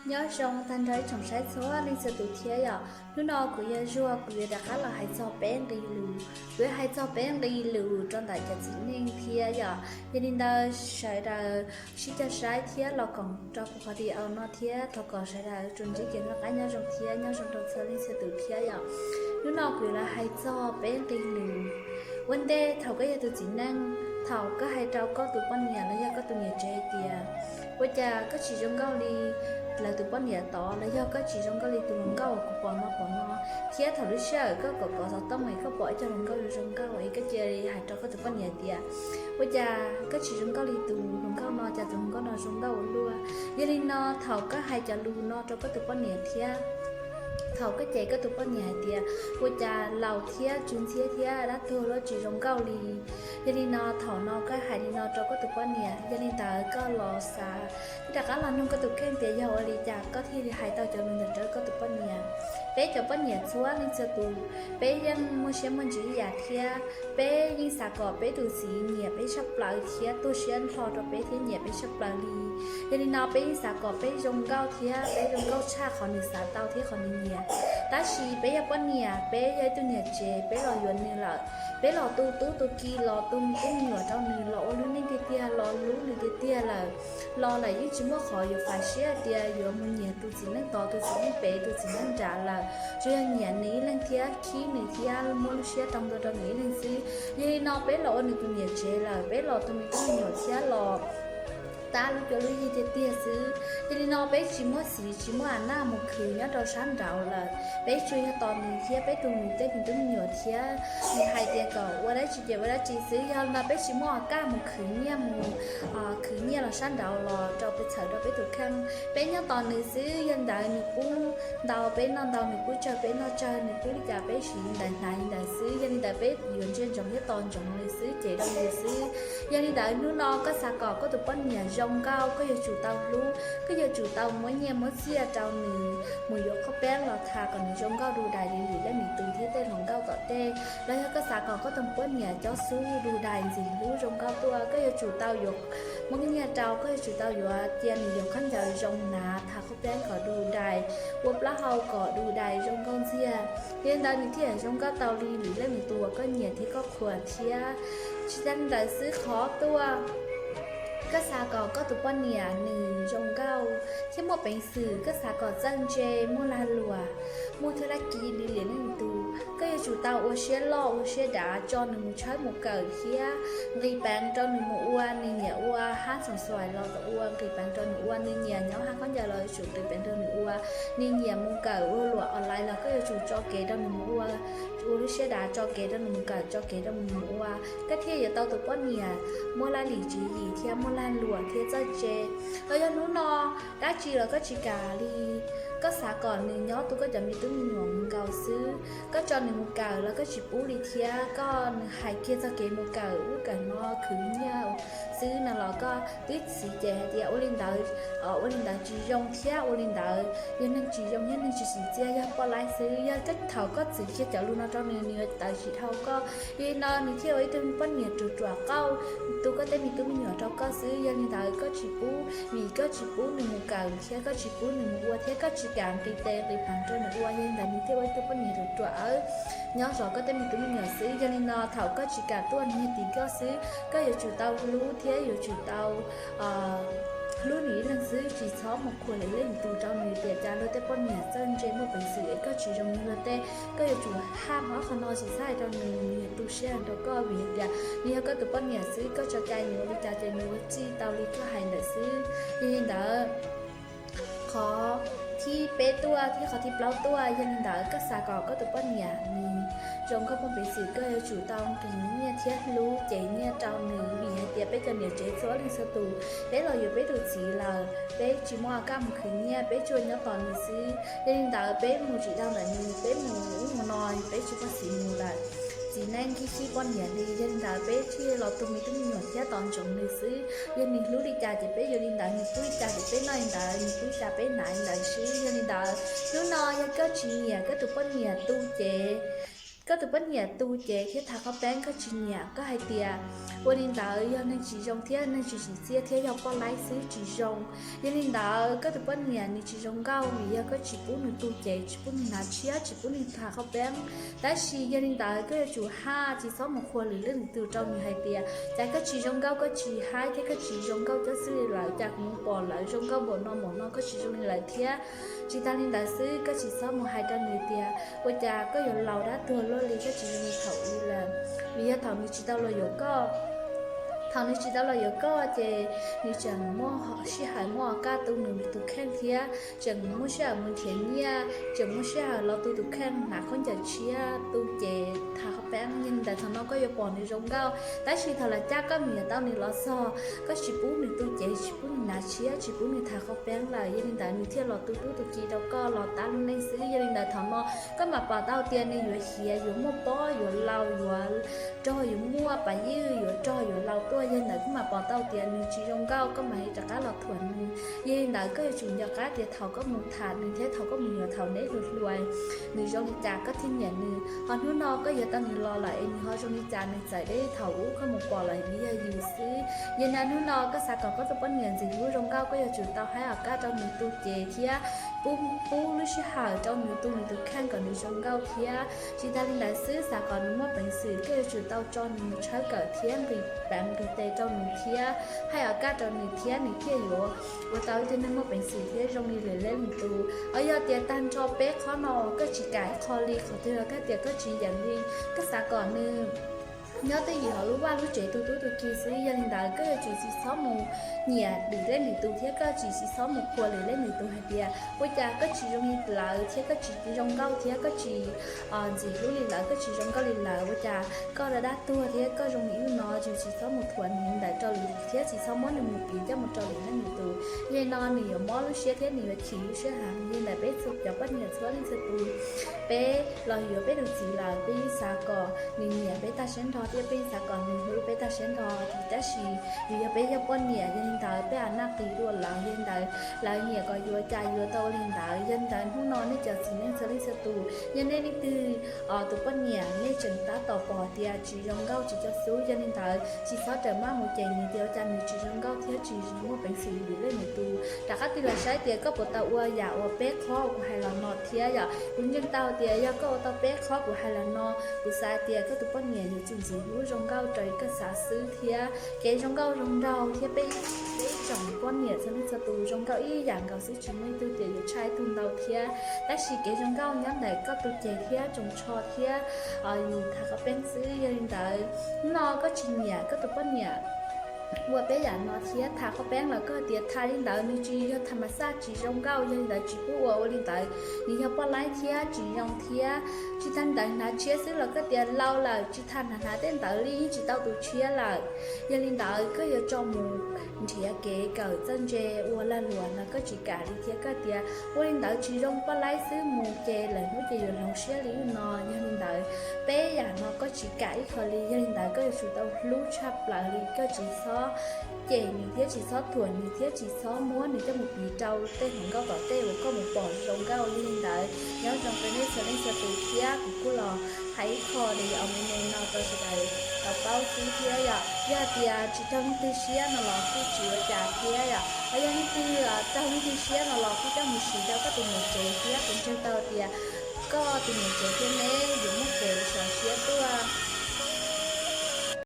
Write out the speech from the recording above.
Nyob zoo tag nrho ib tsoom saib txhua leej txhua tus thiab yom. Hnub no kuv yog Zuag, kuv yuav rov qab los hais txog peb nqe lus. Kuv yuav hais txog peb nqe lus rau ntawm cov txiv neej thiab yom. Yog li ntawd sawv daws sib cog saib thiab los koom rau kuv qhov video no thiab thov kom sawv daws tsuas ntsib kev noj qab nyob zoo thiab nyob zoo rau txhua leej txhua tus thiab yom. Hnub no kuv yuav los hais txog peb nqe lus. Ua ntej thaum koj yog tus txiv neej, thaum koj hais rau koj tus poj niam los yog koj tus niam tsev hais tias, ua cas koj tsis zoo nkauj li lawv tus poj niam tod, los yog koj tsis zoo nkauj li tus hluas nkauj uas kuv pom no pom no, thiab thaum lub sij hawm koj kom kov xov tooj es koj pom ib co hluas nkauj zoo zoo nkauj es koj cia li hais rau koj tus poj niam tias, ua cas koj tsis zoo nkauj li tus hluas nkauj no, cas tus hluas nkauj no zoo nkauj ua luaj. Yog li no thaum koj hais cov lus no rau koj tus poj niam thiab thaum koj cem koj tus poj niam hais tias, ua cas laus thiab tsw ntxhiab thiab dab tuag luaj tsis zoo nkauj li. Yog li no thaum no koj hais li no rau koj tus poj niam, yog li ntawd koj los xav, koj rov qab los nug koj tus kheej tias yog ua li cas koj thiaj li hais tau cov lus ntawd rau koj tus poj niam. Peb cov poj niam txhua leej txhua tus, peb yeej muaj siab muaj ntsws ib yam thiab, peb yeej xav kom peb tus txiv nyiam peb tshaj plaws thiab tuag siab nrho rau peb thiab nyiam peb tshaj plaws li. Yog li no peb yeej xav kom peb zoo nkauj thiab peb zoo nkauj tshaj qhov nws xav tau thiab qhov nws nyiam. Tab sis peb yog poj niam, peb yog ib tug niam tsev, peb los yuav nws lawm, peb los tu tub tu ki, los tu me tub me nyuam rau nws, los ua lub neej tiag tiag, los hlub nws tiag tiag lawm, los lawm yeej tsis muaj qhov yuav fav siab tias yuav mus nyiam tus txiv neej tod, tus txiv neej pem, tus txiv neej nram lawm. Tsuas yog nyiam nws ib leeg thiab khib nws thiab muab lub siab rau ntua rau nws ib leeg xwb. Yog li no peb los ua nws tus niam tsev lawm, peb los tu me tub me nyuam thiab los tab lub cuab lub yig tiag tiag xwb. Yog li no peb tsis muaj txiv tsis muaj a naj mus khwv nyob rau sab nraud lawm, peb tsuas yog tos nws thiab peb tu nws tej me tub me nyuam thiab nws hais tias kom ua dab tsi ces ua dab tsi xwb. Yog li no peb tsis muaj a kaj mus khwv nyiaj mus khwv nyiaj los sab nraud los rau peb txhawm rau peb tus kheej, peb nyob tos nws xwb. Yog li ntawd nws pub ntau peb noj ntau, nws pub tsawg peb noj tsawg, nws pub li cas peb siv li ntawd hnav li ntawd xwb. Yog li ntawd peb yuav ntsia ntsoov thiab tos ntsoov nws xwb, cem rau nws xwb. Yog li ntawd hnub no koj xav kom koj tus poj niam zoo nkauj, koj yuav tsum tau hlub, koj yuav tsum tau muab nyiaj muab txiaj rau nws, mus yuav qhob peeb los tham kom nws zoo nkauj du dais li lwm leej lwm tus thiab tej hluas nkauj tom tej. Los yog koj xav kom koj tus poj niam cob xub du dais ntxim hlub zoo nkauj tuaj, koj yuav tsum tau yuav muab nyiaj rau, koj yuav tsum tau yuav cia nws yuav khaub ncaws zoo hnav, tham qhob peeb kom du dais, ua plaub hau kom du dais zoo nkauj ntxiag. Yog li ntawd nws thiaj zoo nkauj tau li lwm leej lwm tus uas koj nyiam thiab koj qhuas thiab. Tsis tas li ntawd xwb, qhov tuaj koj xav kom koj tus poj niam nws zoo nkauj thiab muaj peev xwm, koj xav kom txawj ntse, muaj lag luam, muaj thwj laj kiv li lwm leej lwm tus, koj yuav tsum tau ua siab loj ua siab dav tso nws mus tshawb mus kawm thiab nqis peev rau nws mus ua nws nyiam ua, hab xoom xuais los ua, nqis peev rau nws ua nws nyiam nyob hab khaub ncaws los yuav tsum nqis peev rau nws ua, nws nyiam mus kawm ua luam online los koj yuav tsum tso kev rau nws mus ua, ua lub siab dav tso kev rau nws mus kawm, tso kev rau nws mus ua, koj thiaj yuav tau tus poj niam muaj laj lim tswv yim thiab muaj lag luam thiab txawj ntse. Los yog hnub no dab tsi los koj tsis kam li, koj xav kom nws nyob tu koj cov me tub me nyuam nkaus xwb, koj tso nws mus kawm los koj tsis pub li thiab, koj nws hais kiag txog kev mus kawm ub kawm no khwv nyiaj xwb no los koj twb txiv ces hais tias ua li ntawd, ua li ntawd tsis zoo thiab ua li ntawd yog neeg tsis zoo thiab neeg tsis tsim txiaj, yog poj laib xwb. Yog koj thaum koj txwv kiag cov lus no rau nws, nws yuav tawv tsis dhau koj. Yog li no nws thiaj ua ib tug poj niam ruam ruam qauj tu koj tej me tub me nyuam rau koj xwb. Yog li ntawd koj tsis pub, vim koj tsis pub nws mus kawm thiab koj tsis pub nws mus ua thiab koj tsis kam nqis tes nqis peev rau nws ua, yog li ntawd nws thiaj ua ib tug poj niam ruam ruam awb nyob zov koj tej me tub me nyuam xwb. Yog li no thaum koj tsis kam tuaj nws yog tim koj xwb, koj yuav tsum tau hlub thiab yuav tsum tau hlub nws ib leeg xwb, tsis txhob mus qhuas lwm leej lwm tus rau nws tias cas luag tej poj niam txawj ntse muaj peev xwm es koj tsis zoo li luag tej. Koj yuav tsum haj hov qhov no tsis txhob hais rau nws, nws yuav tu siab rau koj vim hais tias nws yog koj tus poj niam xwb, koj tso cai nws ua li cas ces nws ua txij tau li koj hais ntawd xwb. Yog li ntawd qhov thib peb tuaj thiab qhov thib plaub tuaj, yog li ntawd koj xav kom koj tus poj niam nws zoo nkauj muaj peev xwm, koj yuav tsum tau nqis nyiaj thiab hlub cev nyiaj rau nws, vim hais tias peb cov niam tsev txhua leej txhua tus, peb los yuav peb tus txiv lawm, peb tsis muaj a kaj mus khwv nyiaj, peb tsuas nyob tos nws xwb. Yog li ntawd peb mus tsis tau ntawm nws, peb mus ub mus no, peb tsis muaj txiv mus lawm, txiv neej khib khib poj niam li. Yog li ntawd peb thiaj los tu me tub me nyuam thiab tos ntsoov nws xwb. Yog nws hlub li cas ces peb yuav li ntawd, nws pub li cas ces peb noj li ntawd, nws pub li cas peb hnav li ntawd xwb. Yog li ntawd hnub no yog koj tsis nyiam koj tus poj niam tu cev koj tus poj niam tu cev thiab tha qhob peeb koj tsis nyiam, koj hais tias ua li ntawd yog neeg tsis zoo thiab neeg tsis tsim txiaj thiab yog poj laib xwb tsis zoo. Yog li ntawd koj tus poj niam nws tsis zoo nkauj vim yog koj tsis pub nws tu cev, tsis pub nws hnav tshiab, tsis pub nws tha qhob peeb. Tab sis yog li ntawd koj yuav tsum haj, tsis txhob mus qhuas lwm leej lwm tus rau nws hais tias cas koj tsis zoo nkauj, koj tsis haib thiab koj tsis zoo nkauj cov xwb li lawm, cas kuv mus pom lawv zoo nkauj npaum no npaum no koj tsis zoo li lawm thiab. Tsis tas li ntawd xwb, koj tsis txhob mus hais rau nws tias ua cas koj yuav laus dab tuag luaj li, koj tsis zoo li thaum ub lawm. Vim yog thaum nws tsis tau los yuav koj, thaum nws tsis tau los yuav koj ces nws tseem muaj sij hawm muaj o kaj tu nws tus kheej thiab tseem muaj sij hawm mus nrhiav nyiaj, tseem muaj sij hawm los tu tus kheej, hnav khaub ncaws tshiab, tu cev, tha qhob peeb. Yog li ntawd thaum no koj yuav pom nws zoo nkauj, tab sis thaum lawv cab koj mus yuav tau nws los txog, koj tsis pub nws tu cev, tsis pub nws hnav tshiab, tsis pub nws tha qhob peeb lawm, yog li ntawd nws thiaj los tu tub tu ki rau koj los tab lub neej xwb. Yog li ntawd thaum no koj mam pom tau tias nws yuav hiav, yuav muaj pob, yuav laus, yuav rog, yuav muaj pas ywj, yuav rog yuav laus tuaj. Yog li ntawd koj mam pom tau tias nws tsis zoo nkauj, koj mam li rov qab los thuam nws. Yog li ntawd koj yuav tsum nco qab tias thaum koj mus tham nws thiab thaum koj mus yuav thaum neb hluas hluas, nws zoo li cas koj thiaj nyiam nws, ho hnub no koj yuav tau nws los lawm es nws ho zoo li cas, nws txawm deb thaum ub koj mus pom lawm nws yog yus xwb. Yog li ntawd hnub no koj xav kom koj tus poj niam ntxim hlub zoo nkauj, koj yuav tsum tau hais o kaj rau nws tu cev thiab pub, pub lub sij hawm rau nws tu nws tus kheej kom nws zoo nkauj thiab. Tsis tas li ntawd xwb, xav kom nws muaj peev xwm, koj yuav tsum tau tso nws mus tshawb kawm thiab nqis peev nqis tes rau nws thiab hais o kaj rau nws thiab nws thiaj yuav ua tau ib tug neeg muaj peev xwm thiab zoo li lwm leej lwm tus. Ho yog tias tag nrho peb qhob no koj tsis kam ib qho li, qhov twg los koj tias koj tsis yeem li, koj xav kom nws nyob twj ywm hauv lub vaj lub tsev tu tub tu ki xwb, yog li ntawd koj yuav tsum tsis txhob mus nyiam lwm leej lwm tus thiab koj tsis tsis txhob mus qhuas lwm leej lwm tus hais tias ua cas koj tsis zoo li lawv thiab koj tsis zoo nkauj thiab koj tsis ntxim hlub li lawv, koj tsis zoo nkauj li lawv, ua cas koj dab dab tuag thiab koj zoo li ub no. Tsis tsis txhob mus thuam nws li ntawd rau lwm tus thiab tsis txhob muab nws mus piv coj mus rau lwm leej lwm tus. Yog li no nws yuav mob lub siab thiab nws yuav chim lub siab heev. Yog li ntawd peb txhua cov poj niam txhua leej txhua tus, peb los yuav peb tus txiv lawm, peb yeej xav kom nws nyiam peb tag siab nrho thiab peb yeej xav kom nws hlub peb tag siab nrho. Tab sis vim yog peb yog poj niam, yog li ntawd peb a naj qis dua lawv, yog li ntawd lawv nyiam kom yuav cas yuav tau ua li ntawd. Yog li ntawd hnub no nej cov txiv neej txhua leej txhua tus, yog nej leej twg tus poj niam nej tseem tab tom pom tias tsis zoo nkauj tsis coj xub, yog li ntawd tsis txhob rawm maj mus cem nws tias ua cas nws tsis zoo nkauj thiab tsis muaj peev xwm li lwm leej lwm tus. Rov qab tig los saib tias koj puas tau ua yam uas peb qhob kuv hais los no thiab yom. Kuv ntseeg tau tias yog koj ua tau peb qhob kuv hais los no, kuv xav tias koj tus poj niam yuav tsum ntxim hlub zoo nkauj raws li koj xav xwb thiab. Kev zoo nkauj zoo nraug thiab peb, peb tsoom poj niam txhua leej txhua tus zoo nkauj ib yam nkaus xwb, tsis muaj ib tug tias yuav tshaj ib tug ntau thiab. Tab sis kev zoo nkauj nyob ntawm koj tus ceg thiab tsoos tsho thiab yus tham qhov peeb xwb. Yog li ntawd hnub no koj tsis nyiam koj tus poj niam ua peb yam no thiab tham qhov peeb los koj tias tham li ntawd nws tsis yog tham mas xaj tsis zoo nkauj, yog li ntawd tsis pub ua ua li ntawd. Nws yog poj laib thiab tsis zoo thiab. Tsis tas li ntawd hnav tshiab xwb los koj tias laus lawm tsis tham hnav hnav tej ntawd li, yeej tsis tau tus tshiab lawm. Yog li ntawd koj yuav tso mus nrhiav kev kawm txawj ntse ua lag luam no koj tsis kam li thiab koj tias ua li ntawd tsis zoo, poj laib xwb mus ces lawv hnub ces yuav hloov siab li no. Yog li ntawd peb yam no koj tsis kam ib qho li, yog li ntawd koj yuav tsum tau hlub tshaj plaws li, koj tsis txhob cem nws thiab tsis txhob thuam nws thiab tsis txhob muab nws coj mus piv rau tej hluas nkauj tom tej uas koj mus pom zoo nkauj. Yog li ntawd nyob zoo rau nej txhua leej txhua tus thiab kuv kuj los hais ib qho li os me me no rau sawv daws tau paub xwb thiab yom. Yog hais tias tsis raug leej twg siab no los kuj tsis ua cas thiab yom, ho yog leej twg raug leej twg siab no los kuj coj mus siv rau koj tus niam tsev thiab. Kuv ntseeg tau tias koj tus niam tsev thiab neb yuav muaj kev sov siab tuaj.